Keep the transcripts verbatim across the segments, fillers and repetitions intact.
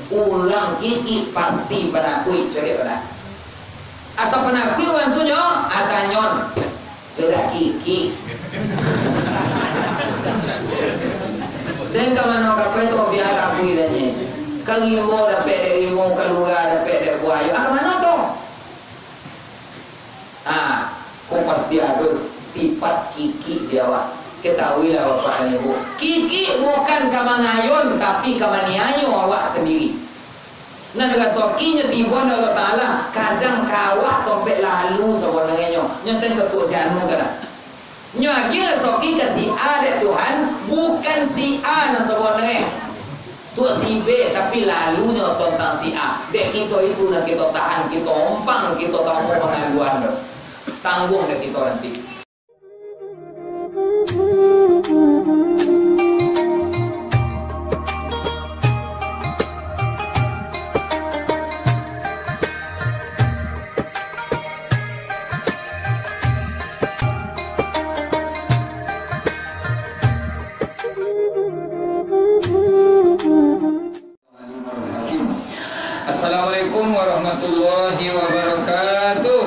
Urang kikik pasti panakuik, codek padah. Asa panakuik urang tu nyo, atanyon, codek kikik. Den ka mano ka kue tu, biar akui den nyo. Ka rimbo dapek dek rimbo, ka lurah dapek dek buayo. Ah, ka mano tu? Ah, ko pasti ado sifat kikik di awak. Ketahuilah Bapak dan Ibu, kikik bukan ka mangayon, tapi ka maniayo awak sandiri. Nan rasokinyo tibo dari Allah Taala, kadang ka awak tu ampek lalu sabananyo. Nyo ten ketuk si anu tu dah. Nyo agiah rasoki ka si A dek Tuhan, bukan si A nan sabananyo. Tuak si B, tapi lalunyo tantang si A. Dek kito itu nan kito tahan, kito ompang, kito tamu pangaduan tu. Tangguang dek kito nanti. Assalamualaikum warahmatullahi wabarakatuh.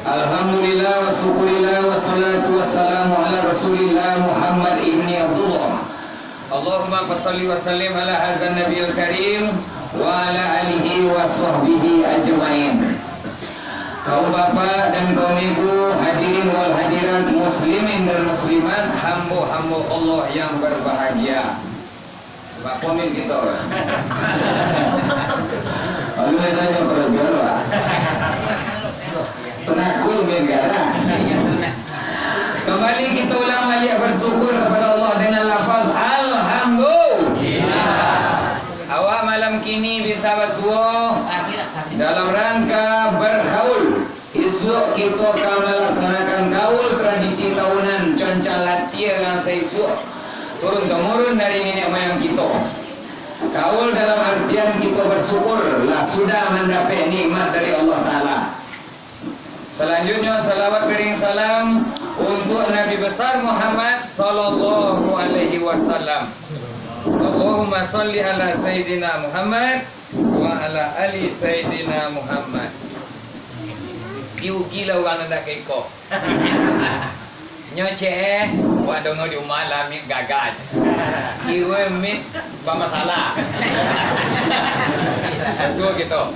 Alhamdulillah wa syukurillah, wassalatu wassalamu ala Rasulillah Muhammad ibni Abdullah. Allahumma fasalli wa sallim ala hazan nabiyil karim wa ala alihi wa sahbihi ajmain. Kaum bapak dan kaum ibu, hadirin wal hadirat, muslimin dan muslimat, hambo-hambo Allah yang berbahagia. Bakomen kito. Lalu ado nyo karajo lah. Penakut negara. Kembali kita ulang balik bersyukur kepada Allah dengan lafaz Alhamdulillah. Awak malam kini bisa basuo dalam rangka berhaul. Isuak kito ka malaksanakan kaul tradisi tahunan, concang latiah nan saisuak turun-temurun dari nenek moyang kito. Kaul dalam artian kito bersyukur lah sudah mandapek nikmat dari Allah Taala. Salanjutnyo, salawat beriring salam untuk Nabi Besar Muhammad sallallahu alaihi wasallam. Allahumma shalli ala Sayyidina Muhammad wa ala ali Sayyidina Muhammad. Diugilah urang nan dak ka iko. Nyo cek eh, wak dongo di umah lah mik gaga je. Kiro mik bamasalah. Raso kito.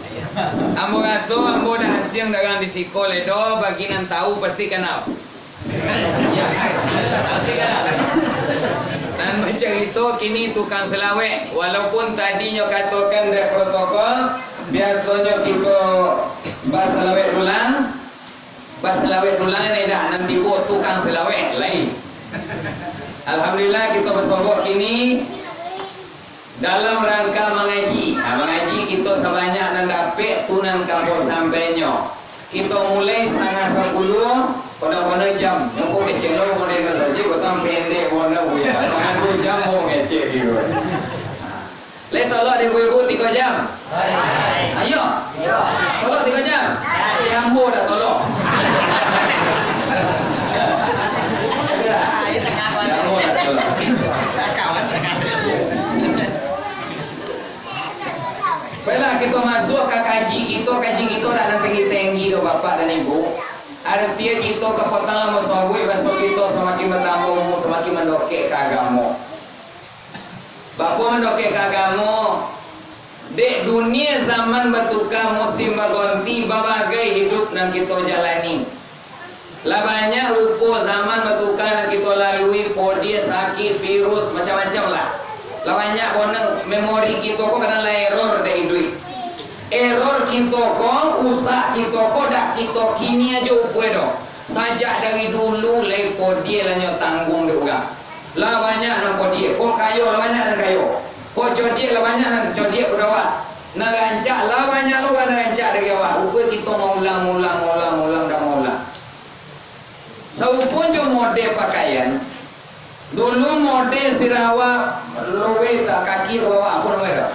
Ambo raso ambo dak asiang darang di siko lai doh, bagi nan tahu pasti kanal. Ya, pasti kanal. Nan bacarito kini tukang salawek, walaupun tadi nyo katokan dek protokol, biasonyo kito basalawek dulang, basalawek dulang ni dah, nan tibo tukang salawek lai. Alhamdulillah, kito basobok kini dalam rangka mangaji. Nah, mangaji kito sabanyak nan dapek tu nan ka ambo sampaiannyo. Kito mulai satangah sapuluah, kono-kono jam. Nyo ko kecek lo model sajo, batang pendek, warna buya. Pangan duo jam, ambo mangecek gitu. Lai tolok dek ibu-ibu tigo jam? Ayo. Tolok tigo jam? Di ambo dah tolok. Di ambo dah tolok. Baiklah, kito masuak ka kaji kito. Kaji kito dak nan tinggi-tinggi doh, Bapak dan Ibu. Arti kito kapatang lah masobuik, baso kito samakin batambah umur, samakin mandokek ka agamo. Baa mandokek ka agamo, dek dunia zaman batuka, musim bagonti, babagai hidup nan kito jalani. Lah banyak rupo zaman batuka nan kito lalui, podiah, sakik, virus, macam-macam lah. Lah banyak kono memori kito ko kadang lah error dek iduik. Error kito ko, usak kito ko, dak kito kini ajo upuai doh. Sajak dari dulu lai podiah lah nyo tangguang dek urang. Lah banyak nan podiah, ko kayo lah banyak nan kayo, ko codiak lah banyak nan codiak pado awak, nan rancak lah banyak lo nan rancak dari awak. Rupo kito maulang, maulang, maulang, maulang, dah maulang. Sarupo jo model pakaian, dulu model sirawa loweh tak kaki ka bawah, apo namo itu?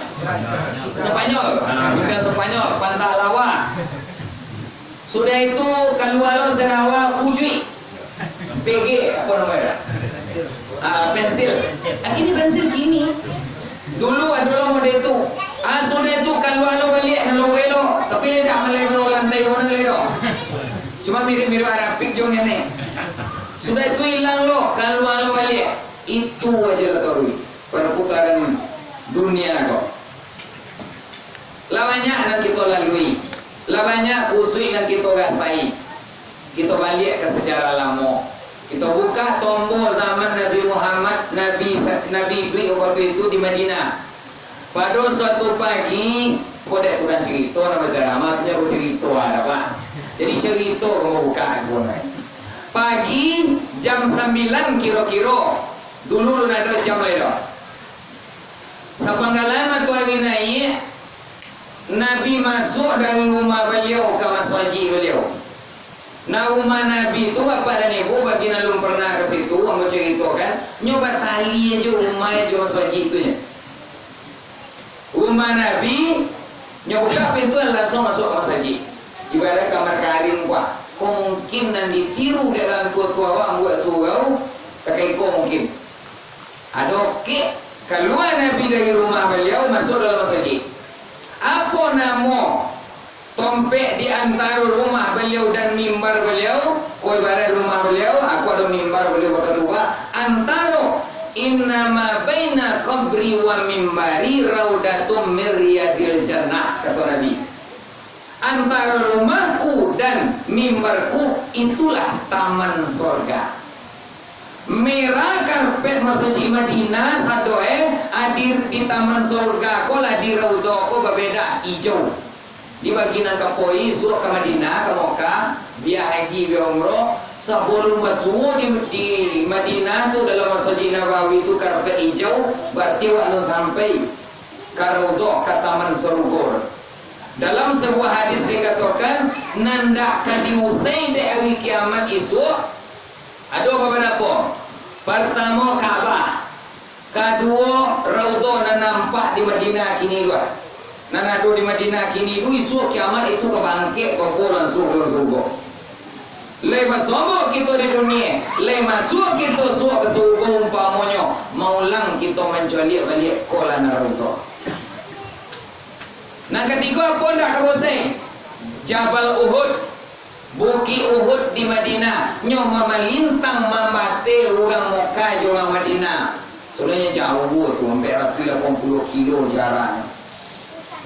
Spanyol, ha, bukan Spanyol, pantak lawa. Sudah itu, kalua lo sarawa ujuik. P G, apo namo itu? Ah, pensil. Ah, kini pensil kini. Dulu ado lo model tu. Ah, sudah tu kalua lo baliak, nan loreh lo. Tapi lai dak malai lo lantai kono lai doh. Cuma mirip-mirip arapik jo ngene. Sudah tu ilang lo, kalua lo baliak. Itu aja lah taruih. Perputaran dunia ko. Lah banyak nan kito lalui, lah banyak kusuik nan kito rasai. Kito baliak ka sejarah lamo. Kito buka tombo zaman Nabi Muhammad, Nabi sa-, Nabi iduik wakatu itu di Madinah. Pado suatu pagi, ko dek tukang carito, nan bacaramah tu nyo bacarito, ah, Pak. Jadi carito ko buka tu, nah. Pagi jam sambilan kiro-kiro, dulu alun ado jam lai doh. Sapanggalaan matoari naiak, Nabi masuak dari rumah baliau ka masajik baliau. Nah, rumah Nabi tu, bapak dan ibu, bagi nan alun pernah ka situ, ambo caritokan, nyo batali ajo rumah jo masajik tu nyo. Rumah Nabi, nyo buka pintu, langsuang masuak ka masajik. Ibarat kamar karing, kuah. Ko mungkin nan ditiru dek urang tua-tua awak mambuek surau, takah iko mungkin. Ado kek, kalua Nabi dari rumah baliau, masuak dalam masajik. Apo namo tompek di antaro rumah baliau dan mimbar baliau? Ko ibarat rumah baliau, ko ado mimbar baliau bakatuba, antaro, "Innama baina qabri wa mimbari raudatum min riyadil jannah," kato Nabi. Antaro rumahku dan mimbarku itulah taman sorga. Merah karpet masajik Madinah sadoe, a di, di taman sorga ko lah, di Raudhah ko babeda, ijau. Di bagi nan ka poi, suok ka Madinah, ka Mekah, bia haji, bia umroh, sabalun basuo di, di Madinah tu, dalam Masajik Nabawi tu karpet ijau, barati awak alun sampai ka Raudhah, ka taman sarugo. Dalam sabuah hadis dikatokan, nan ndak ka diusai dek ari kiamat isuak, ado babarapo. Partamo, Ka'bah. Kaduo, Raudhah nan nampak di Madinah kini tu. Nan ado di Madinah kini tu, isuak kiamat itu ka bangkek, ka pulang surugo-surugo. Lai basobok kito di dunia, lai masuak kito suok ka surugo umpamonyo, maulang kito mancaliak baliak ko lah nan Raudhah. Nan katigo, apo ndak ka bosan? Jabal Uhud, Bukik Uhud di Madinah, nyo mamalintang mambateh urang Mekah jo urang Madinah. Sabananyo jauah tu, ampek ratuih lapan puluah kilo jaraknyo.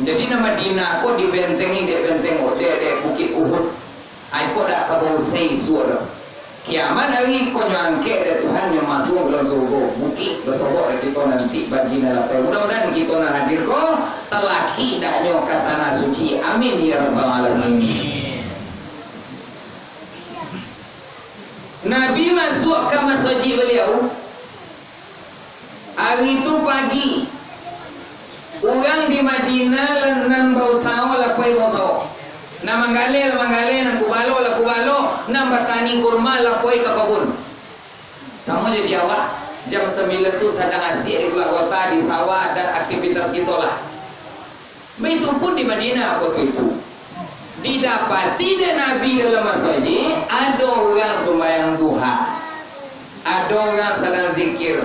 Jadi, nan Madinah ko dibentengi dek benteng odek, dek Bukik Uhud. Ai ko dak ka bausai isuak doh. Kiamat ari ko nyo angkek dek Tuhan, nyo masuak dalam surugo. Bukik basobok dek kito nanti bagi nan lapeh. Mudah-mudahan kito nan hadir ko talakik daknyo ka tanah suci. Amin ya rabbal alamin. Nabi masuak ka masajik baliau. Ari tu pagi, urang di Madinah nan, nan bausaho lah pai bausaho. Nan manggaleh lah manggaleh, nan kubalo lah kubalo, nan batani kurma lah pai ka kabun. Samo jo di awak, jam sambilan tu sadang asiak di luar kota, di sawah, dan aktivitas kito lah. Baitu pun di Madinah wakatu itu. Didapati dek Nabi dalam masajik, ado urang sumbayang duha, ado urang sadang zikir,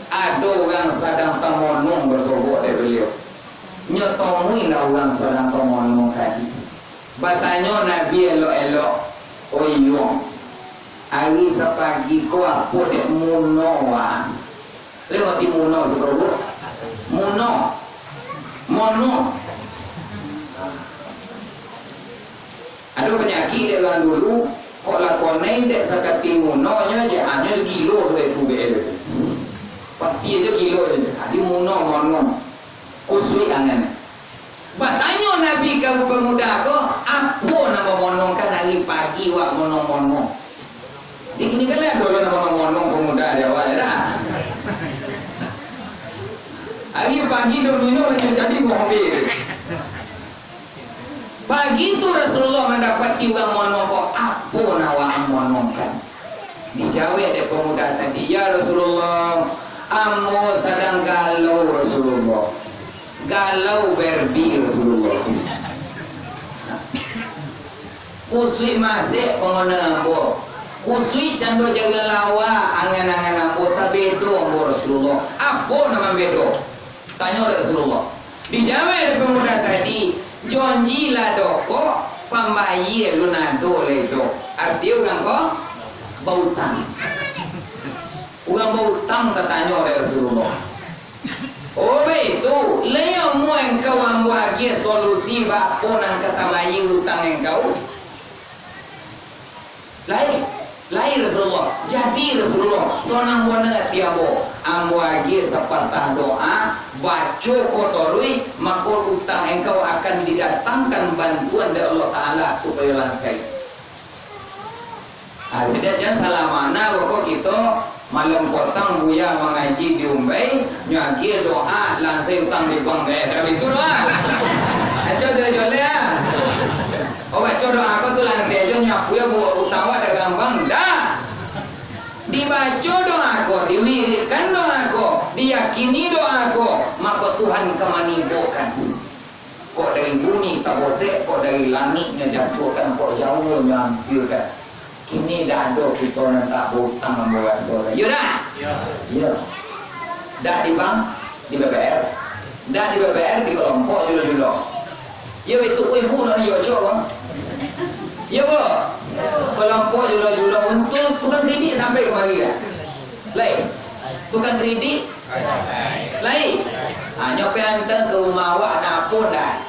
ado urang sadang tamonong basobok dek baliau. Nyo tomui lah urang sadang tamonong tadi. Batanyo Nabi elok-elok, "Oi, Yuang, ari sapagi ko apo dek muno, ah?" Lai ngarati muno, saudara? Muno. Mono. Ado panyakik dek urang dulu, kok lah konai dek sakati munonyo, je, ah, nyo gilo sudah tu, be, tu. Pasti aja gilo je. Adi muno, mono. Kusuik angan. Batanyo Nabi ka pamuda ko, "Apo nan bamonongkan ari pagi wak monong-monong?" Di kini kan ado lo nan bamonong pamuda di awak, yo dak? Ari pagi domino lah jadi bombe. Pagi tu Rasulullah mandapati urang monong ko, "Apo nan wak monongkan?" Dijawek dek pamuda tadi, "Ya Rasulullah, ambo sadang galau, Rasulullah. Galau Barbie, Rasulullah. Kusuik masek pangana ambo. Kusuik cando jariang lawa, angan-angan ambo tabedo ambo Rasulullah. Apo nan mambedo? Tanyo dek Rasulullah. Dijawek dek pamuda tadi, janji lah dokok, pambayia lun ado lai doh. Arti urang ko bautang. Urang bautang tatanyo dek Rasulullah. Oh, baitu, lai amuah engkau ambo agiah solusi baa nan ka tabayia utang engkau? Lai, lai Rasulullah. Jadi Rasulullah, sonang bana ati ambo. Ambo agiah sapatah doa, baco ko taruih, mako utang engkau akan didatangkan bantuan dari Allah Taala supayo lansai. Ah, tidak, jan salah makna, pokok kito malam potang buya mangaji di Umbai, nyo agiah doa, lansai utang di bank, eh, dah itu lah. Acau joleh-joleh ah. Oh, baco doa ko tu lansai ajo nyapu ya, bu-, utang awak dah gampang, dah. Dibaco doa ko, diwiridkan doa ko, diyakini doa ko, mako Tuhan ka manibokan. Kok dari bumi tabosek, kok dari langiknyo jatuahkan, kok jauahnyo ampiakan. Kini dak ado kito nan tak bautang ambo raso lai. Iyo dak? Iyo. Iyo. Dak di bank, di B P R. Dak di B P R, di kelompok julo-julo. Iyo, itu ko ibu nak ni cocok ko. Iyo, Bu. Kelompok julo-julo untuang tukang kredit sampai kamari dak? Lai. Tukang kredit? Lai. Hanyo pai anta ka rumah awak, ado apo ndak?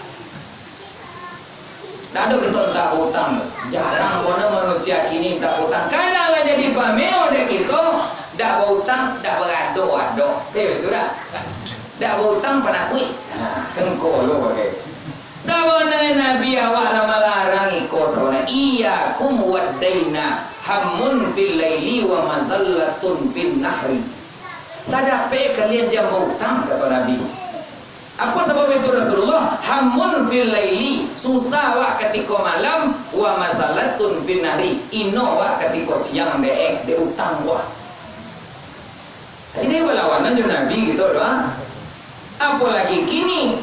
Dak ado kito mintak bautang tu. Jarang bana manusia kini mintak bautang. Kadang lah jadi pameo dek kito, dak bautang, dak barado-ado. Eh, batua dak? Dak bautang panakuik. Ha, kengko lo bagai. Sabananyo Nabi awak lah malarang iko sabananyo. Iyyakum wad daina, hammun fil laili wa mazallatun fin nahri. Sadapek kalian jan bautang, kato Nabi. Apo sabab itu Rasulullah? Hammun fil laili, susah awak katiko malam, wa mazallatun fin nahri, ino awak katiko siang dek, dek utang awak. Jadi, dia balawanan jo Nabi gitu doh. Apolagi kini,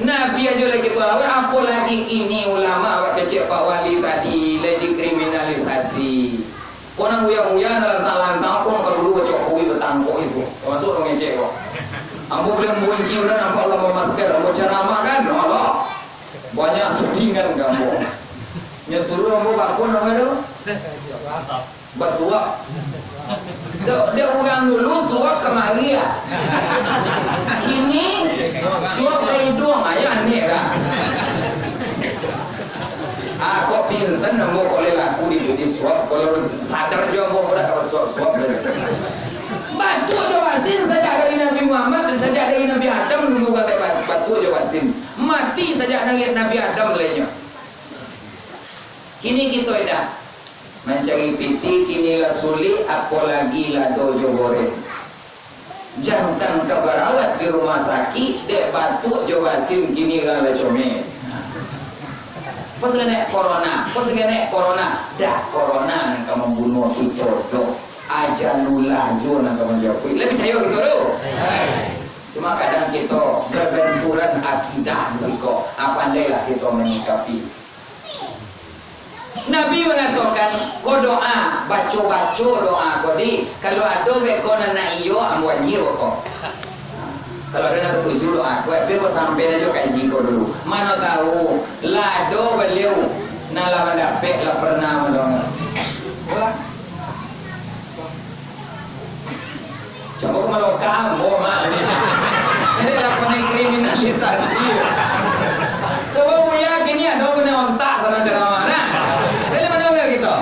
Nabi ajo lai kito lawan, apolagi kini ulama awak kecek Pak Wali tadi lai dikriminalisasi. Ko nan buya-buya, nan lantang-lantang, ko nan ka dulu ka Jokowi batangkok itu. Tamasuk urang ngecek ko. Ambo buliah mambenci urang nampak lah mamasker, ambo caramah kan, alah. Banyak tudingan ka ambo. Nyo suruah ambo bako namo tu? Basuap. Dek, dek urang dulu suap kamari ah. Kini suap ka iduang, ayo aneh lah. Ah, kok pingsan ambo kok lai laku di, disuap, kalau sadar jo ambo, ambo dak ka basuap-suap lai. Batuak jo basin sajak dari Nabi Muhammad, sajak dari Nabi Adam dulu katai ba-, batuak jo basin. Mati sajak dari Nabi Adam lai nyo. Kini kito idak mancari pitih, kini lah sulik, apolagi lado jo goreng. Jantan ka barawat di rumah sakik, dek batuak jo basin kini lah lah comel. Apo saketek corona, apo saketek corona, dak corona nan ka mambunuah kito doh, ajalullah juo nan ka manjapuik. Lai picayo kito tu? Cuma kadang kito babanturan akidah di siko, ah, pandailah kito manyikapi. Nabi mangatokan, ko doa, baco-baco doa ko di, kalau ado beko nan nak iyo, ambo anjia ko. Kalau ado nan katuju doa ko, tapi ambo sampai sajo kaji ko dulu. Mano tahu, lah ado baliau nan lah mandapek, lah pernah mandonga. Ulah. Cubo ka malokam, ambo mah. Jadi lah konek kriminalisasi. Sabab buya kini ado guna ontak sana ceramah, nah. Jadi mano ka kito?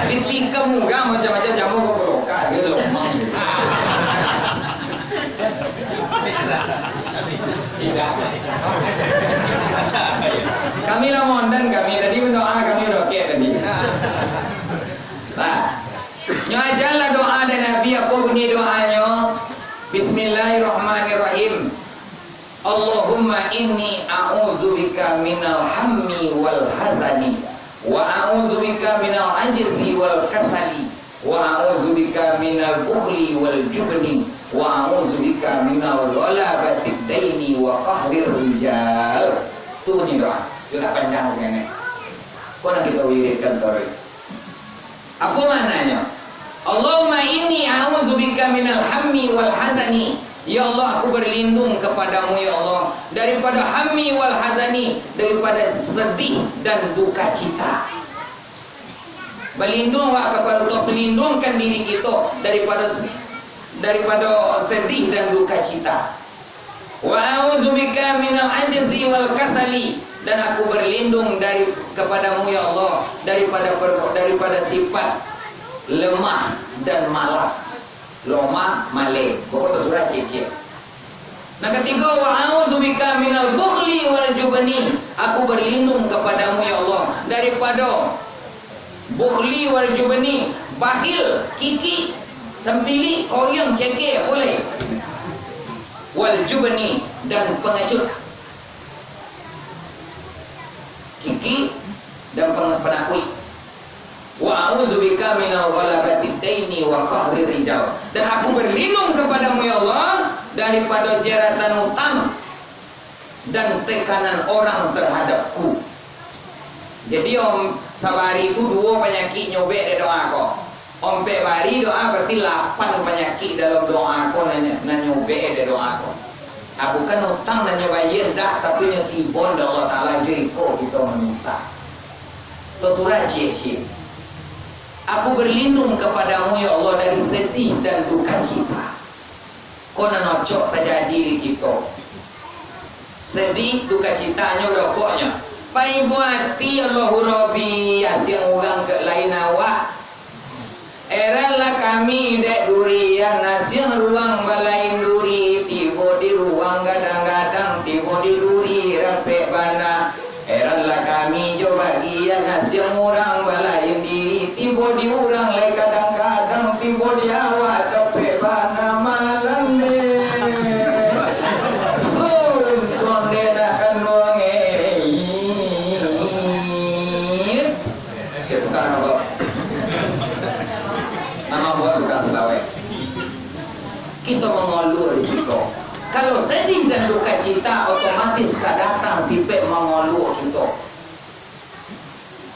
Ditikam urang macam-macam, jamu ko balokak, dia lomang. Tidak. Kami lah mondan kami, tadi mendoa kami udah oke tadi. Nah. Nyo ajalah doa dari Nabi, apo bunyi doanyo? Bismillahirrahmanirrahim. Allahumma inni a'udzubika minal hammi wal hazani, wa a'udzubika minal ajzi wal kasali, wa a'udzubika minal bukhli wal jubni, wa a'udzubika minal ghalabatid daini wa qahrir rijal. Tu bunyi doa. Itu tak panjang sebenarnya. Kau nak kita wiridkan taruih. Apo maknanyo? Allahumma inni a'udzubika minal hammi wal hazani. Ya Allah, aku berlindung kepadamu, ya Allah, daripada hammi wal hazani, daripada sedih dan duka cita. Berlindung awak kepada Allah, selindungkan diri kita daripada, daripada sedih dan duka cita. Wa a'udzubika minal ajzi wal kasali, dan aku berlindung dari, kepadamu, ya Allah, daripada per-, daripada sifat lemah dan malas. Lomah, maleh. Pokok tu surah ciek-ciek. Nan katigo, wa a'udzubika minal bukhli wal jubni. Aku berlindung kepadamu, ya Allah, daripada bukhli wal jubni, bakhil, kikik, sampilik, koriang, cengkeh, apo lai? Wal jubni, dan pengecut. Kikik dan peng-, penakuik. Wa a'udzubika minal ghalabatid daini wa qahrir rijal. Dan aku berlindung kepadamu, ya Allah, daripada jeratan utang dan tekanan orang terhadapku. Jadi, om, sabari tu duo panyakik nyobek dek doa ko. Ompek bari doa, berarti lapan panyakik dalam doa ko nan, nan nyobek dek doa ko. Ah, bukan utang nan nyo bayia, ndak, tapi nyo tibo dek Allah Taala, jo iko kito maminta. Tu surah ciek-ciek. Aku berlindung kepadamu, ya Allah, dari sedih dan duka cita. Ko nan ocok tajadi di kito. Sedih, duka citanyo, barokoknyo. Paibo ati, Allahu Rabbi, asiang urang ka lain awak. Eranlah kami dek durian, asiang urang balain duri, tibo di ruang gadang-gadang, tibo di duri rapek bana. Eranlah kami jo bagian, asiang urang balain diri, tibo di urang lai kadang-kadang, tibo di awak capek bana malam deh. Untuang deh nak kanduang, eh. Cek tukang rokok. Nama buat tukang selawek. Kito mangoluak di siko. Kalau sedih dan duka cita, otomatis ka datang sifek mangoluak kito.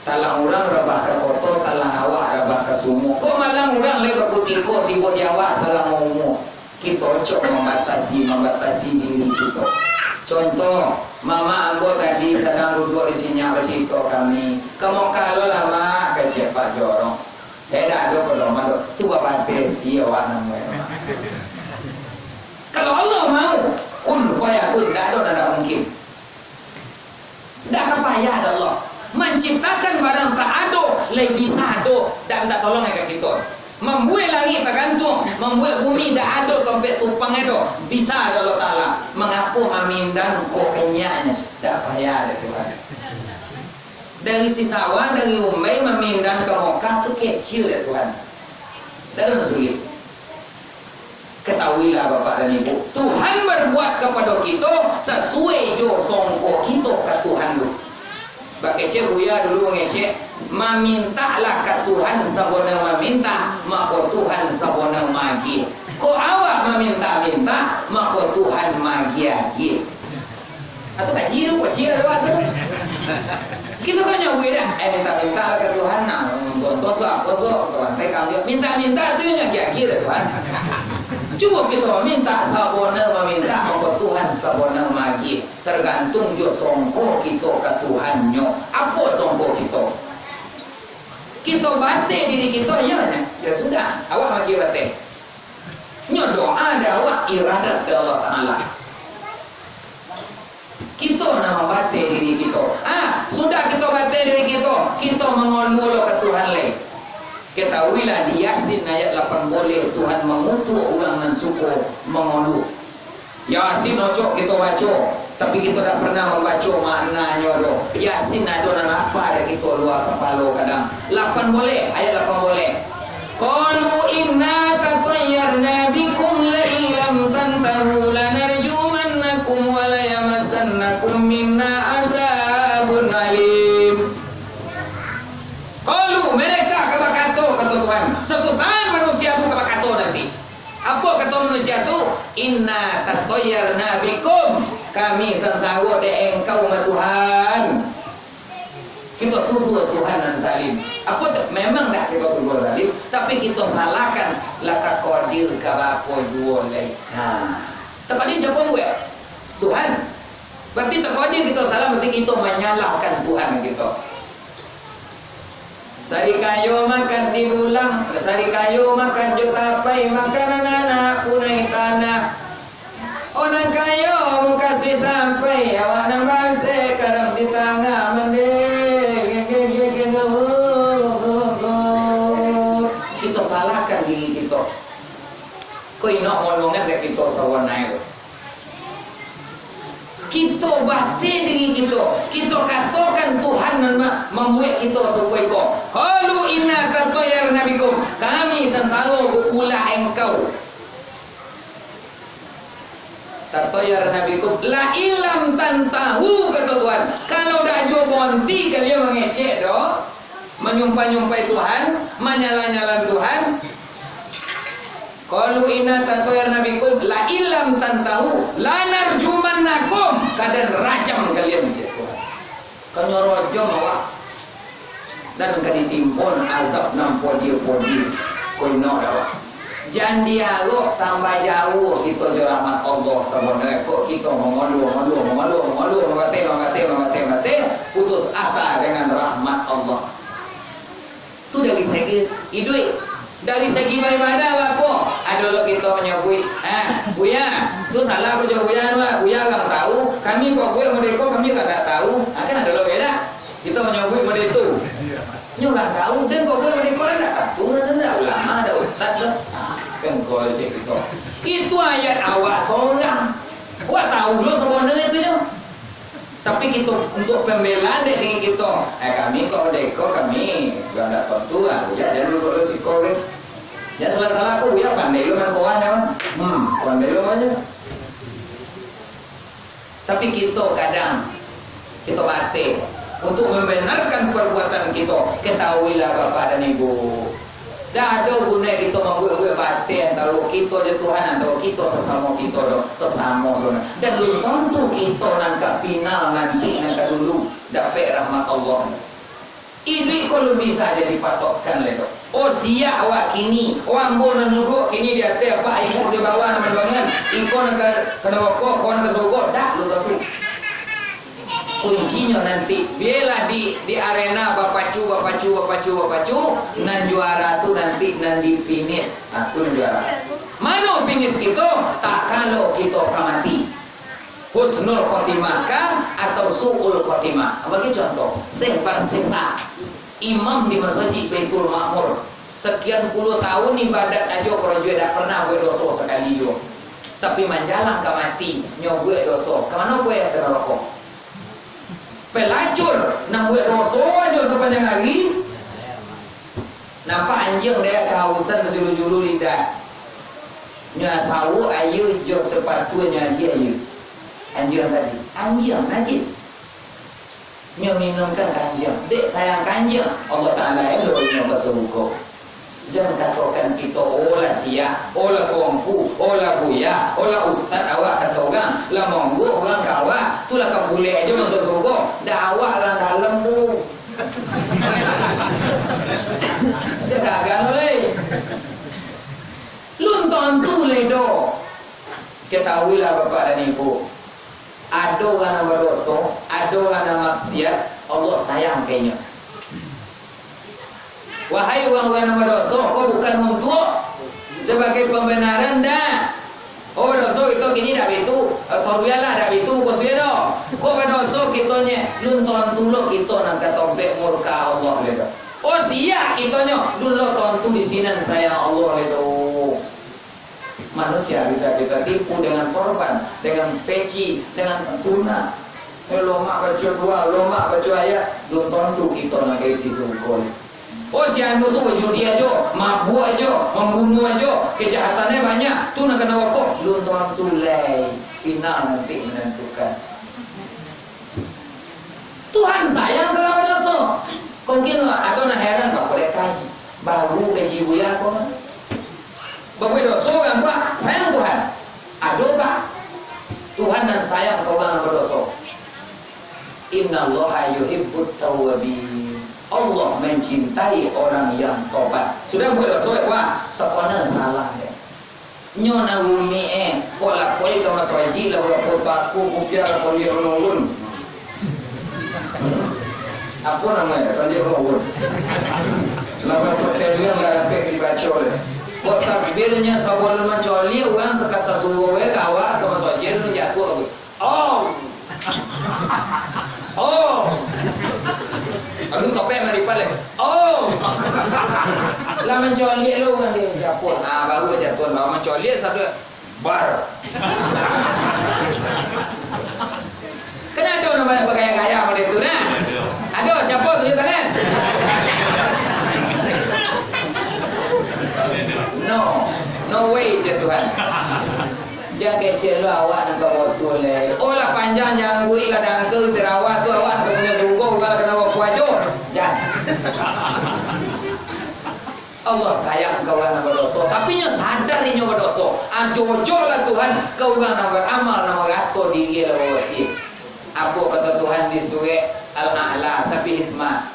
Talang urang rabah ka koto, talang awak rabah ka sumua. Kok malang urang lai bakutiko tibo di awak salamo umua. Kito ocok mambatasi, mambatasi diri kito. Contoh, mamak ambo tadi sadang duduak di sinan bacarito kami. Ka Mokah lo lah, Mak, kecek Pak Jorong. Eh, dak ado pedoman tu. Tu babatasi awak namonyo. Kalau Allah mau, kun fayakun, dak ado nan dak mungkin. Dak ka payah doh Allah. Manciptakan barang tak ado, lai bisa ado, dak minta tolong ka kito. Mambuek langik tagantuang, mambuek bumi dak ado tompek tumpang ado, bisa doh Allah Taala. Mangapo mamindan ko kenyaknyo? Dak payah dek Tuhan. Dari Sisawan, dari Umbai mamindan ka Mokah tu kecil dek Tuhan. Dak ado sulik. Katahuilah, Bapak dan Ibu, Tuhan berbuat kapado kito sasuai jo songko kito ka Tuhan tu. Bakecek Buya dulu mangecek, "Mamintaklah ka Tuhan sabana mamintak, mako Tuhan sabana maagiah. Kok awak mamintak-mintak, mako Tuhan maagiah-agiah." Atau kaji tu, kaji awak tu. Kito kan nyabuik dah, eh, minta-minta ka Tuhan, nah, nonton tu, apo tu, ka pantai, ka ambiak. Minta-minta tu yang aki-aki dah Tuhan. Cubo kito maminta, sabana maminta, mako Tuhan sabana maagiah. Tergantung jo songko kito ka Tuhannyo. Apo songko kito? Kito bateh diri kito, iyo nyo. Yo sudah, awak maagiah bateh. Nyo doa dek awak, iradat dek Allah Taala. Kito nan mambateh diri kito. Ah, sudah kito bateh diri kito, kito mangoluak lo ka Tuhan lai. Katahuilah, di Yasin ayat lapan baleh, Tuhan mangutuak urang nan suko mangoluak. Yasin ocok kito baco, tapi kito dak pernah mambaco maknanyo doh. Yasin ado nan apa dek kito lua kapalo kadang. Lapan baleh, ayat lapan baleh. Qalu inna tatayyarna bikum la in lam tantahu lanarjumannakum wa la yamassannakum minna azabun alim. Qalu, mereka ka bakato, kato Tuhan, suatu saat manusia tu ka bakato nanti. Apo kato manusia tu? Inna tatayyarna bikum, kami sansaro dek engkau, ma Tuhan. Kito tuduah Tuhan nan zalim. Apo tu? Memang dah kito tuduah zalim, tapi kito salahkan, lah takodir ka baa juo lai. Ha. Takodir sia nan buek? Tuhan. Berarti takodir kito salah, berarti kito manyalahkan Tuhan kito. Sarikayo makan di dulang, sarikayo makan jo tapai, makan anak-anak punai tanah. Urang kayo mukasuik sampai, awak nan bansaik karang di tangah mande. Kito salahkan diri kito. Ko inok ngolongan dek kito sawanai tu. Kito bateh diri kito, kito katokan Tuhan nan ma-, mambuek kito sarupo iko. Qalu inna tatayyarna bikum. Kami sansaro baulah engkau. Tatayyarna bikum. La in lam tantahu, kato Tuhan. Kalau dak juo bonti kalian mangecek doh, manyumpah-nyumpahi Tuhan, manyalah-nyalah Tuhan. Qalu inna tatayyarna bikum, la in lam tantahu, lanarjumannakum. Ka den rajam kalian, cek Tuhan. Ka nyo rajam awak. Dan ka ditimpon azab nan padiah-padiah. Ko inok dak, Pak? Jan diarok tambah jauah kito jo rahmat Allah sabananyo. Kok kito mangoluah, mangoluah, mangoluah, mangoluah, mambateh, mambateh, mambateh, mambateh, putus asa dengan rahmat Allah. Tu dari segi iduik. Dari segi baibadah, baa? Ado lo kito manyabuik, "Ah, Buya, tu salah ko jo Buya tu, ah. Buya urang tahu, kami kok buek model ko, kami urang dak tahu." Ah, kan ado lo beda. Kito manyabuik model tu. Nyo urang tahu, den kok buek model ko, den dak tahu, den dak ulama, dak ustaz doh. Ah, kan ko cek kito. Itu ayat awak sorang. Awak tahu lo sabananyo tu nyo. Tapi kito, untuk pembelaan dek diri kito, eh, kami kok dek ko, kami gak ndak tantu lah, Buya, jan duduak lo siko, kan. Jan salah-salah ko, Buya, pandai lo main koan, kan. Hmm, pandai lo aja. Tapi kito kadang, kito bateh, untuk membenarkan perbuatan kito, ketahuilah, Bapak dan Ibu, Dak ado guno kito mambuek-buek bateh antaro kito jo Tuhan, antaro kito sasamo kito doh, sasamo saudara. Dan lun tantu kito nan ka pinal nanti, nan ka dulu dapek rahmat Allah. Iduik ko lun bisa jadi patokkan lai doh. Oh, siak awak kini, oh, ambo nan duduak kini di ateh, apak ibu di bawah nan mandongan, iko nan ka, ka naroko, ko nan ka sarugo, dak lun tantu. Kuncinyo nanti, bialah di, di arena bapacu, bapacu, bapacu, bapacu, nan juara tu nanti nan di finish. Ah, tu nan juara. Mano finish kito? Tak kalau kito ka mati. Husnul khotimah kah atau su'ul khotimah? Bagi contoh, Syekh Barsesa, imam di Masajik Baitul Makmur. Sakian puluah tahun ibadat ajo karajo, dak pernah buek doso sakali juo. Tapi manjalang ka mati, nyo buek doso. Ka mano buek? Ka naroko. Pelacur, nan buek doso ajo sapanjang ari. Nampak anjiang dek kahausan bajulu-julu lidah. Nyo sauak aia jo sapatu nyo agiah aia. Anjiang tadi, anjiang najis. Nyo minumkan ka anjiang. Dek sayang ka anjiang, Allah Taala elok inyo ka sarugo. Jan katokan kito, "Oh lah siak, oh lah tuangku, oh lah buya, oh lah ustaz awak," kato urang, lah mongguak urang ka awak, tu lah ka bulek ajo masuak sarugo. Dak awak urang dalam tu. Dak gagal lai. Lun tantu lai doh. Ketahuilah Bapak dan Ibu, ado urang nan badoso, ado urang nan maksiat, Allah sayang ka inyo. Wahai urang-urang nan badoso, ko bukan untuak sabagai pambenaran, dak. Oh, badoso kito kini dak baitu, eh, toruialah dak baitu muko sudah doh. Ko badoso kitonyo, lun tantu lo kito nan ka tompek murka Allah lai doh. Oh, siak kitonyo, lun lo tantu di sinan sayang Allah lai doh. Manusia bisa kita tipu dengan sorban, dengan peci, dengan tuna. Eh, lomak baco doa, lomak baco ayat, lun tantu kito nan ka isi sarugo. Oh, si anu tu bajudi ajo, mabuak ajo, mambunuah ajo, kajahatannyo banyak, tu nan ka naroko, lun tantu lai, pinal nanti manantukan. Tuhan sayang ka urang badoso. Mungkin ado nan heran, baa kok dek kaji? Baru kaji buya ko mah. Babuek doso urang tu, sayang Tuhan? Ado, Pak. Tuhan nan sayang ka urang nan badoso. Innallaha yuhibbut tawwabin. Allah mencintai orang yang tobat. Sudah buek doso, wah, takana salah deh. Nyo nan rumik, eh, kok lapoi ka masajik lah barapo taku kupia lah kondiak urun-urun. Apo namonyo? Kondiak urun-urun. Lah barapo taliang lah rapek dibaco deh. Kok takbirnyo sabalun mancaliak urang sakasa suruah weh ka awak, sama sajo dulu jatuah. Om. Om. Lalu topek maripat leh. Om. Lah mancaliak lo urang di siapo? Ah, baru jatuah, baru mancaliak satu. Bar. Kan ado nan banyak bagaya-gaya model tu, nah. Ado, siapo tunjuk tangan? No. No way, jar Tuhan. Jan kecek lo awak nan ka batua lai. Oh, lah panjang jangguik, lah dangka sarawa tu, awak nan ka punyo sarugo, bukan lah kana bapuajo. Jan. Allah sayang ka urang nan badoso, tapi nyo sadar inyo badoso. Ajojoklah Tuhan ka urang nan baramal, nan maraso diri lah barosia. Apo kato Tuhan di surek Al-A'la, Sabbihisma?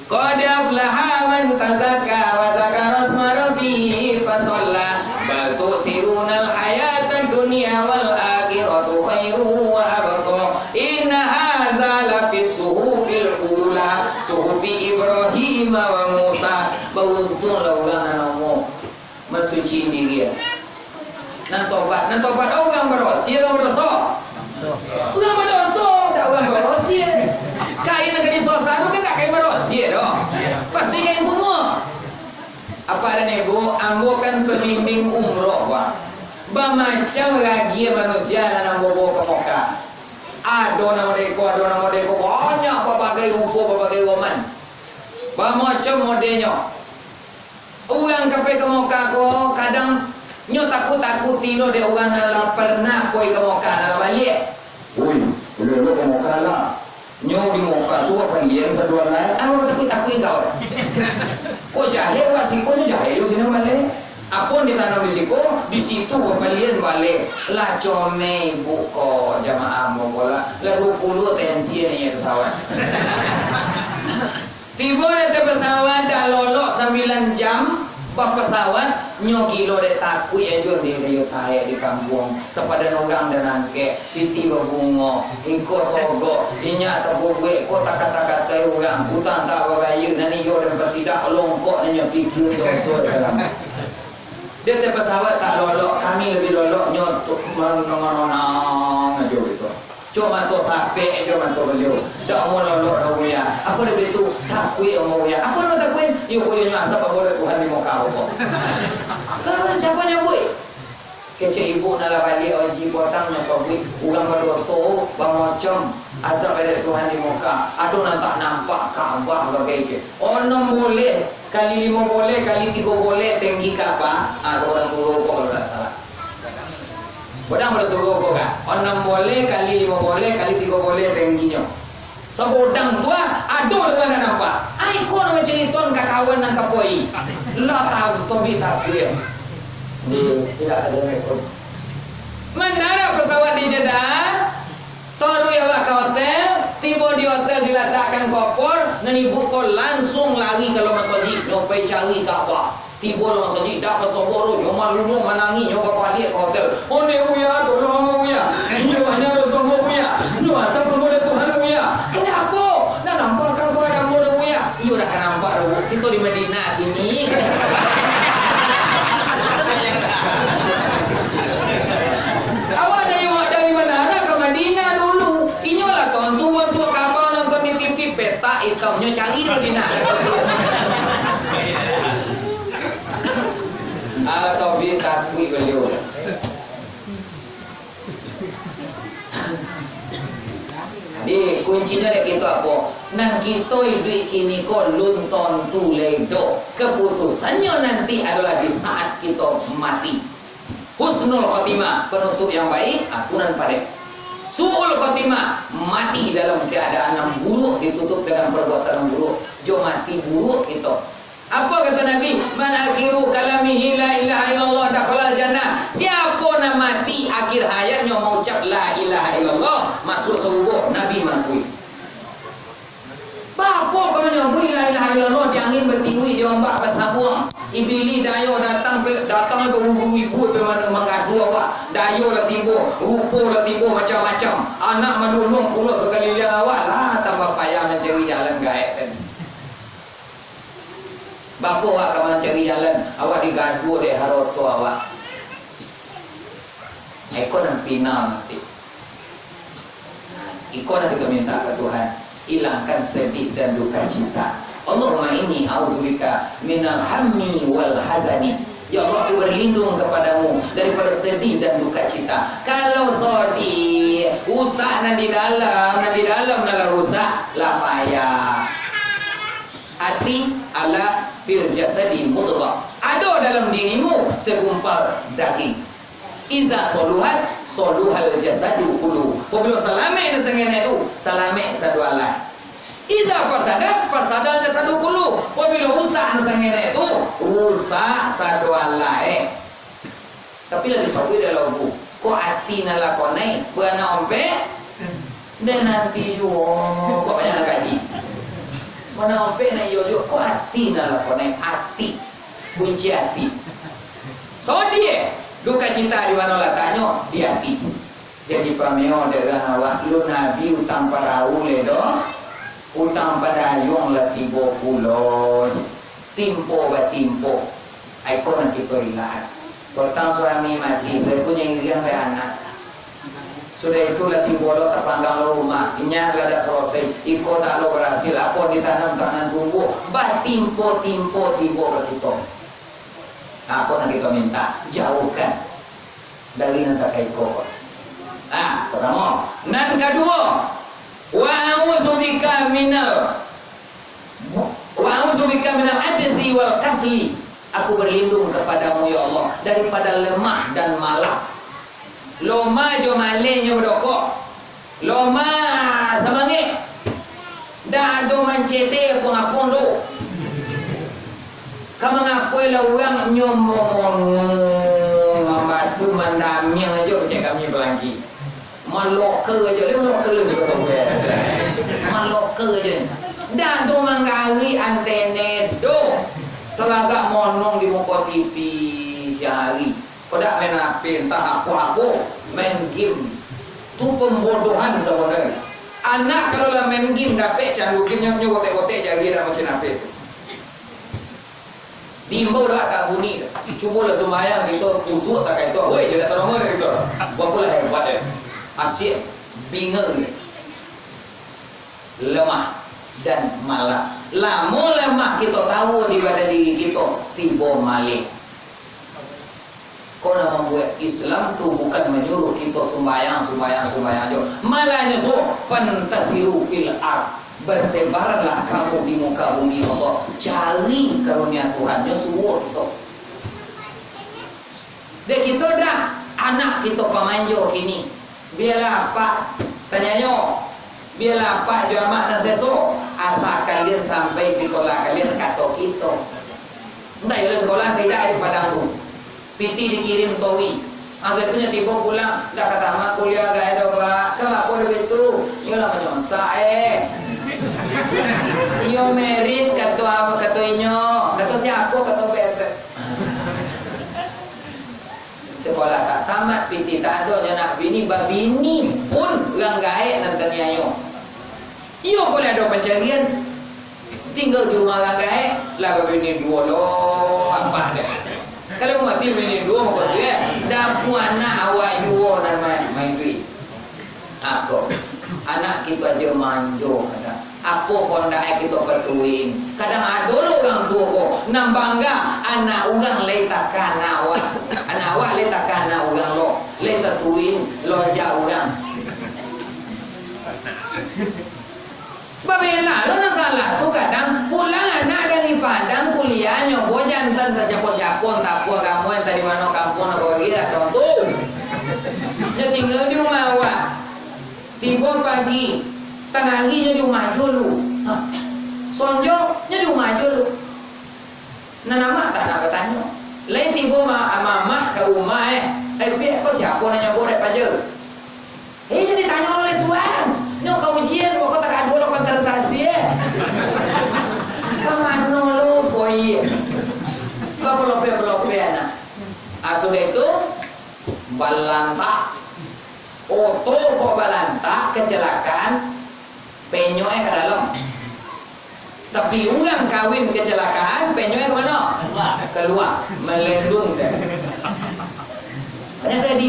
Qad aflaha man tazakka wa dzakara isma rabbih fa shalla. Bal tu'tsirunal hayatad dunya wal akhiratu khairun wa abqa. Inna hadza lafis suhufil ula, suhufi Ibrahim wa Musa. Bauntuanglah urang nan namuah mansuci diri. Nan tobat, nan tobat urang barosia, urang badoso? Urang badoso, dak urang barosia. Kain nan ka disosa tu kan dak kain barosia doh. Pasti kain kumuah. Apa ado ni, Bu? Ambo kan pambimbing umroh, Pak. Bamacam ragia manusia nan ambo bawa ka Mekah. Ado nan model iko, ado nan model iko, banyak babagai rupo, babagai roman. Bamacam modelnyo. Urang ka pai ka Mekah ko, kadang nyo takuik-takuik lo dek urang nan lah parnah pai ka Mekah, nan lah baliak. Woi, elok-elok ka Mekah lah. Nyo di Mekah tu bapalian saduo lai, apo takuik-takuik kau? Kok jahek buat siko, nyo jahek jo sinan baliak. Apo nan ditanam di siko, di situ bapalian baliak. Lah comel ibu ko, jamaah ambo ko lah. Lah duo puluah tensi naiak pesawat. Tibo di ateh pesawat, dak lolok sambilan jam bapesawat, nyo gilo dek takuik ajo dek, dek yo taek di kampuang, sapadan urang den angkek, pitih babungo, ingko sogok, inyak tabubuak, ko takata-katai urang, utang tak babayia, nan iyo den patidak, longkok nan nyo pikia doso salam. Di ateh pesawat tak lolok, kami labiah lolok nyo tu, manonang-nonang ajo gitu. Cuma mato sapek jo mato baliau. Dak amuah lolok doh, Buya. Apo dah baitu? Takuik ambo, Buya. Apo nan takuik? Iyo, Buya, nyo asap ambo dek Tuhan di Mekah ko. Kalau siapo nyabuik? Kecek ibu nan lah baliak, Oji Potang nyo sabuik, urang badoso bamacam asap dek Tuhan di Mekah. Ado nan tak nampak Ka'bah bagai je. Onom boleh kali limo boleh kali tigo boleh tenggi Ka'bah. Ah, saurang surau ko kalau dak salah. Godang balasuro ko kan? Onom boleh kali limo boleh kali tigo boleh tengginyo. Sagodang tu ah, ado urang nan nampak. Ai, ko nan bacarito ka kawan nan ka pai. Lah tahu, tobik takuik. Di, tidak ada rekod. Mandarat pesawat di Jeddah, taruih awak ka hotel, tibo di hotel dilatakkan koper, nan ibu ko langsung lari ka lo masajik, nyo pai cari Ka'bah. Tibo lo masajik, dak basobok doh, nyo malu, nyo manangih, nyo babaliak ka hotel. Ondeh Buya, tolong ambo Buya. Inyo hanya doso ambo Buya. Nyo asal ambo dek Tuhan Buya. Indak apo, ndak nampak Ka'bah ambo doh Buya. Iyo dak ka nampak doh, Bu. Kito di Madinah kini. Awak dari, dari Manara ka Madinah dulu. Inyo lah tontu bantuak Ka'bah nonton di T V, petak itamnyo cari di Madinah. Alah, tobik takuik baliau. Jadi, kuncinyo dek kito apo? Nan kito iduik kini ko lun tontu lai doh. Kaputusannyo nanti adolah di saat kito mati. Husnul khotimah, panutuik yang baik, ah, tu nan padek. Su'ul khotimah, mati dalam keadaan yang buruk, ditutup dengan perbuatan yang buruk. Jo mati buruk kito. Apo kato Nabi? "Man akhiru kalamihi la ilaha illallah dakhalal jannah." Siapo nan mati akhir hayatnyo maucap la ilaha illallah, masuak sarugo, Nabi mangakui. Bapo ka manyabuik la ilaha illallah di angin batiuik, di ombak basabuang? Ibilih dayo datang, datang baribu-ribu, pai mano manggaduah awak. Dayo lah tibo, rupo lah tibo, macam-macam. Anak manulung pulo sakaliliang awak, lah tambah payah mancari jalan gaek tadi. Bapo awak ka mancari jalan, awak digaduah dek haroto awak. Iko nan pinal nanti. Iko nan kito minta ka Tuhan, ilangkan sedih dan duka cita. Allahumma inni a'udzubika minal hammi wal hazani. Ya Allah, aku berlindung kepadamu daripada sedih dan duka cita. Kalau sedih, rusak nan di dalam, nan di dalam nan lah rusak, lah payah. Ati, ala fil jasadi mudghah. Ado dalam dirimu segumpal daging. Iza soluhat, soluhal jasadu kullu. Pabilo salamaik nan sangenek tu, salamaik sadoalaih. Iza fasadat, fasadal jasadu kullu. Pabilo rusak nan sangenek tu, rusak sadoalaih. Tapi lah disabuik dalam lagu, kok ati nan lakonai, baranak ompek, den nanti juo, kok banyak nan kaji. Baranak ompek nan iyo juo, kok ati nan lakonai, ati, kunci ati. Sodie, duka cita di mano lataknyo? Di ati. Jadi pameo dek urang awak, lu Nabi utang parahu le doh, utang padayuang lah tibo pulo, timpo batimpo. Ai ko nan kito ilaan. Potang suami mati, sudah itu nyo iriang dek anak. Sudah itu lah tibo lo tapanggang lo rumah, inyak lah dak selesai, iko dak lo berhasil, apo ditanam dak nan tumbuh, batimpo-timpo tibo ka kito. Nah, ko nan kito minta, jauhkan dari nan takah iko. Nah, pertamo. Nan kaduo, wa a'udzubika minal Wa a'udzubika minal ajzi wal kasli. Aku berlindung kepadamu, ya Allah, daripada lemah dan malas. Lomah jo maleh nyo badokok. Lomah samangek. Dak ado mancete apo-apo doh. Ka mangapoi lah urang nyo mo-, mo-, mambatu mandamiang ajo, cek kami balangki. Maloka ajo, dia maloka lah suka sampai. Maloka ajo. Dak ado manggarik antene doh. Taragak monong di muko T V siang hari. Kok dak main H P, entah apo-apo, main game. Tu pembodohan sabananyo. Anak kalau lah main game, dapek candu game, nyo, nyo gotek-gotek jari dak macam H P tu. Diimbau doh agak bunyi tu. Cubolah sumbayang kito, khusyuk takah itu. Woi, jadi tolongan kito. Bapulah hebat dia. Asyik bingung dia. Lemah dan malas. Lamo lemah kito tahu di badan diri kito, tibo maleh. Ko nan mambuek Islam tu bukan manyuruh kito sumbayang, sumbayang, sumbayang jo. Malah nyo suruh, "Fantasiru fil ard." Bertebaranlah kamu di muka bumi Allah. Cari karunia Tuhan, nyo suruh kito. Dek kito dah, anak kito pamanjo kini. Bialah apak tanyanyo, bialah apak jo amak nan seso, asa kalian sampai sikolah kalian, kato kito. Entah iyo lah sikolah, tidak di Padang tu. Pitih dikirim towi. Masa itu nyo tibo pulang, dak ka tamat kuliah gai doh, Pak. Kan bapo dah bitu? Iyo lah manyosak, eh. Iyo merit, kato, kato inyo. Kato siapo? Kato bebek. Sekolah tak tamat, pitih tak ado, nyo nak bini, babini pun urang gaek nan taniayo. Iyo, kok lah ado pancarian, tingga di rumah urang gaek, lah babini duo lo, apak dek. Kalau mati bini duo, mako sudah, dapua anak awak juo nan ma-, main duit. Ako, anak kito ajo manjo kadang. Apo kondak e kito patuin. Kadang ado lo urang tuo ko, nan bangga, anak urang lai takah anak awak. Anak awak lai takah anak urang lo, lai tatuin lo jak urang. Babela lo nan salah tu, kadang pulang anak dari Padang kuliah, nyo bo jantan tasiapo-siapo, antah apo agamo, antah di mano kampuang, nan kok iri datang tu. Nyo tingga di rumah awak. Tibo pagi, tangah ari nyo di rumah juo lu. Ha. Sonjo, nyo di rumah juo lu. Nan amak tak nak batanyo. Lai tibo ma-, mamak ka rumah, eh. Eh, Piak, ko siapo nan nyo bo dek paja? Eh, jan ditanyo oleh Tuan. Nyo ka ujian, pokok tak ado lah konsentrasi, eh. Balantak. Oto kok balantak, kecelakaan, penyok eh ka dalam. Tapi urang kawin kecelakaan, penyok eh ka mano? Kalua. Kalua. Malendung. Banyak tadi.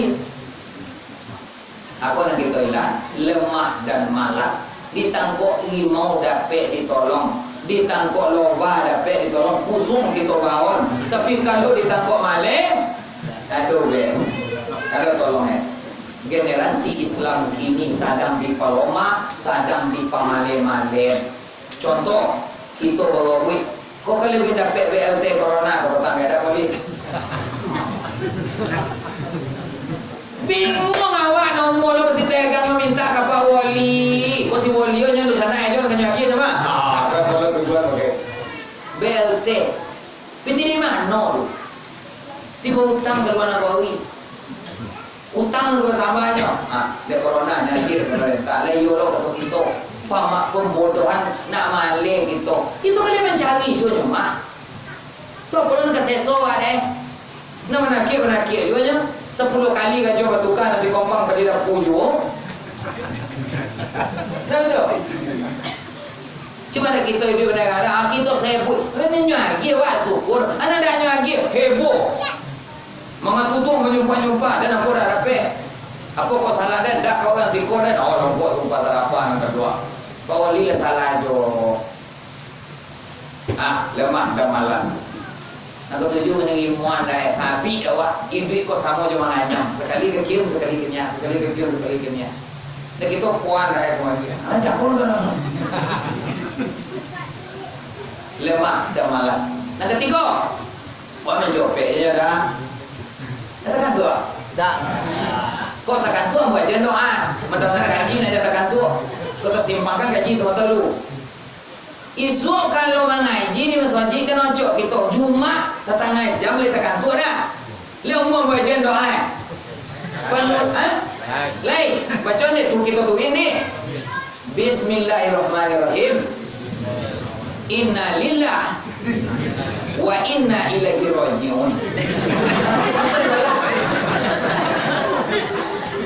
Apo nan kito ilang? Lemah dan malas. Ditangkok rimau dapek ditolong, ditangkok loba dapek ditolong, kusuang kito baon. Tapi kalau ditangkok maleh, aduh be, kada tolong eh. Generasi Islam kini sadang dipalomak, sadang dipamaleh-maleh. Contoh, kito bawa duit, kok ka labiah dapek B L T Corona, kok patang kada boleh. Bingung awak, nomor lo masih pegang, maminta ka Pak Wali. Kok si Wali nyo tu sanak ajo, nyo agiah nyo mah. Ah, kan kalau tujuan pakai. B L T. Piti di mano tu? Tibo utang ka lua nagari. Utang tu batambahnyo. Ah, dek corona nyo agiah dek pemerintah. Lah iyo lo kato kito. Pamak pembodohan nak maleh kito. Kito kan mancari juo nyo mah. Tu apo nan ka seso awak deh? Nah, manakiak-manakiak juo nyo. Sapuluah kali karajo batuka nasi kompang ka di dapua juo. Nah, tu. Cuma ada kito iduik badaerah, ah, kito sebut. Lah nyo agiah, wah, syukur. Anak dak nyo agiah, heboh. Mangatutuang manyumpah-nyumpah, dan apo dak dapek. Apo kok salah, dan dak ka urang siko, dan. Oh, longkok sumpah sarapan nan kaduo. Kau lilah salah jo. Ah, lemah dan malas. Nan katujuah, manarimo dak, eh, sabik awak, iduik ko samo jo manganyam. Sakali ka kiun, sakali ka nyiak, sakali ka kiun, sakali ka nyiak. Dah kito puan dak, eh, kumagiah. Ah, siapo tu nama? Lemah dan malas. Nan katigo, buat mancopek je dah. Dah takantuak? Dah. Kok takantuak, buat je doa. Mandanga kaji nak je takantuak. Kok tasimpangkan kaji sabatua tu. Isuak kalau mangaji di masajik kan ocok kito, Jumaik satangah jam lai takantuak dah. Lai umua bagian doa, eh? Panu-, ha? Lai, baco ni tu kito tu ini. Bismillahirrahmanirrahim. Innalillahi wa inna ilaihi rajiun.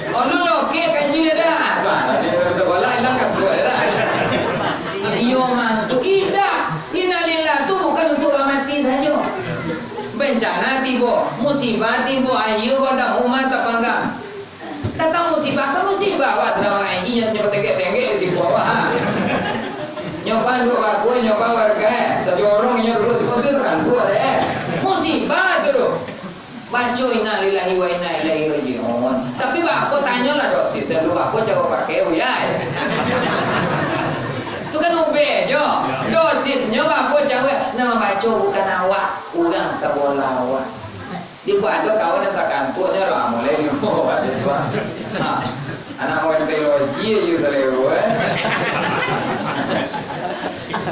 Oh, lu oke kaji dia dah. Bah, dia kata bola hilang kan tu dah. Iyo mah tu. Indak. Innalillah tu bukan untuk urang mati sajo. Bencana tibo, musibah tibo, aia gondang, umah tapanggang. Datang musibah, kan musibah, awak sadang mangaji, nyo, nyo batenggek-tenggek di siku awak, ha. Nyo panduak bakul, nyo bawarga, sajorong inyo duduak siku tu takantuak deh. Musibah tu doh. Baco innalillahi wa inna ilaihi rajiun. Tapi bako tanyolah dosis, lalu bako caro pakai, Buya? Tu kan ubek jo. Dosisnyo bako caro, nan mambaco bukan awak, urang sabolah awak. Di ko ado kawan nan takantuaknyo lah, mulai limo batu tu. Ha. Anak urang teologi aja salewa, eh.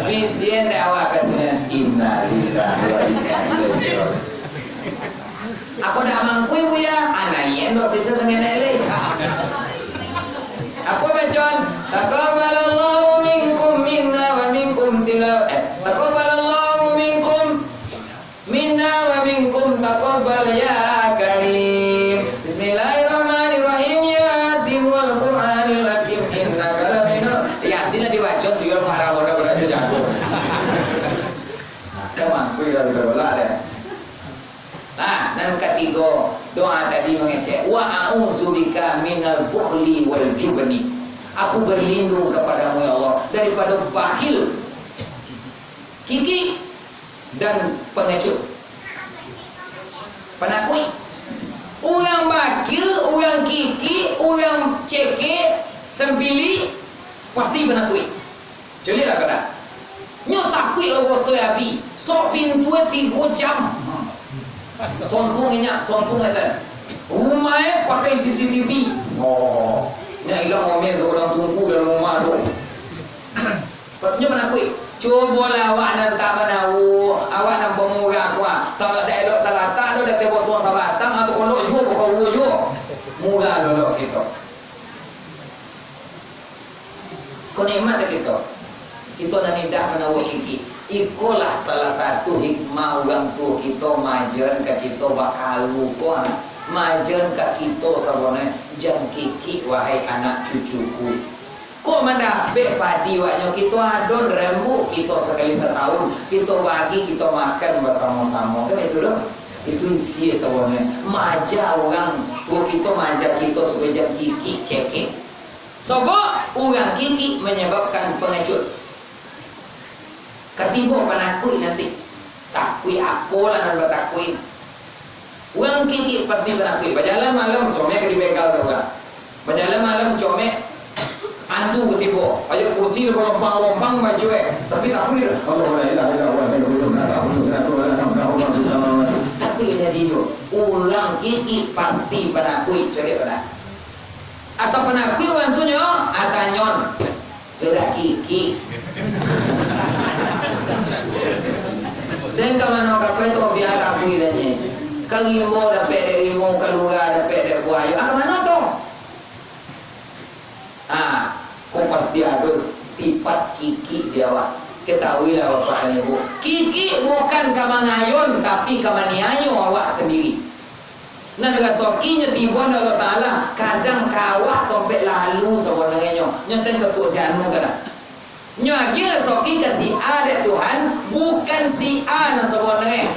Bisian dek awak ka sinan, innalillahi wa inna ilaihi rajiun. Apo dak mangkui, Buya? Anak iyan doh sisa sangenek lai. Apo bacaan? Taqabbalallahu minkum minna wa minkum tilaw-, eh, taqabbalallahu minkum minna wa minkum taqabbal ya karim. Bismillahirrahmanirrahim. Yasin wal Qur'anil hakim, innaka laminal. Yasin lah dibaco tu, yo, parah bodoh, bodoh tu jago. Nah, kan mangkui lah, udah bola deh. Nah, nan katigo, doa tadi mangecek, "Wa a'udzubika minal bukhli wal jubni." Aku berlindung kepadamu, ya Allah, daripada bakhil, kikik, dan pengecut. Panakuik. Urang bakhil, urang kikik, urang cekek, sempili, pasti panakuik. Culiklah kada. Nyo takuik lah urang tu, Abi. Sok pintu tigo jam. Sontung inyak, sontung etan. Rumah eh pakai C C T V. Oh, nyo ilang omeh sagodang tungku dalam rumah tu. Katonyo manakuik. Cubolah awak nan tak manawo, awak nan pamurah kuah. Tak ada elok talatak tu, dah tebok tuang sabatang, atau kolok juo, kolok juo. Murah dulu kito. Ko nikmat dek kito. Kito nan indak manawo kikik. Ikolah salah satu hikmah urang tuo kito maajaran ka kito bakaru ko, ha. Majan ka kito sabonanyo, jan kikik, wahai anak cucuku. Kok mandapek padi waknyo, kito adon rambuik kito sakali satahun, kito bagi, kito makan basamo-samo. Kan itu doh. Itu isi sabonanyo. Maja urang tuo kito, maja kito supayo jan kikik, cekek. Sabab urang kikik manyababkan pangacuik. Katibo panakuik nanti. Takuik apolah nan batakuik. Urang kikik pasti panakuik. Bajalan malam, someh ka di bengkel ka urang. Bajalan malam, comeh, antu ka tibo. Ayo kursi lah balompang-lompang bacuek. Tapi takuik, Allah, la ilaha illallah, la ilaha illallah, la ilaha illallah. Takuik jadi tu. Urang kikik pasti panakuik. Caliak pada. Asa panakuik urang tu nyo, atanyon. Sudah kikik. Den ka mano ka kue tu biar aku idanyo. Ka rimbo dapek dek rimbo, ka lurah dapek dek buayo. Ah, ka mano tu? Ah, ko pasti ado sifat kikik di awak. Ketahuilah bapak dan ibu, kikik bukan ka mangayun, tapi ka maniayo awak sandiri. Nan rasoki nyo tibo dek Allah Ta'ala, kadang ka awak tompek lalu sabananyo, nyo ten ka tuak si anu ka. Nyo agiah rasoki ka si A dek Tuhan, bukan si A nan sabananyo.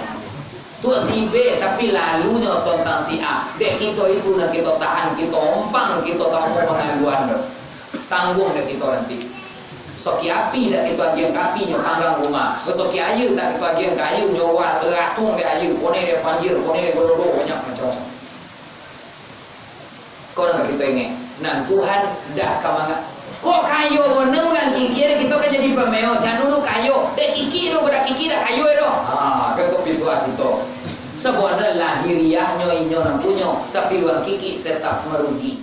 Tuak si B, tapi lalunyo tontang si A. Dek kito itu nan kito tahan, kito ompang, kito tamu pangaluan tu. Tangguang dek kito nanti. Soki api dak kito agian ka api nyo panggang rumah. Basoki aia dak kito agian ka aia nyo wa-, ratung dek aia, kone dek banjir, kone dek gododo, banyak macam. Ko nan kito ingek. Nan Tuhan dak ka manga-, kok kayo bana urang kikik, kito ka jadi pameo, si anu tu kayo. Dek kikik tu, kok dak kikik dak kayo doh. Ha, kan kok pituah kito. Sabananyo lahiriahnyo inyo nan punyo, tapi urang kikik tetap marugi.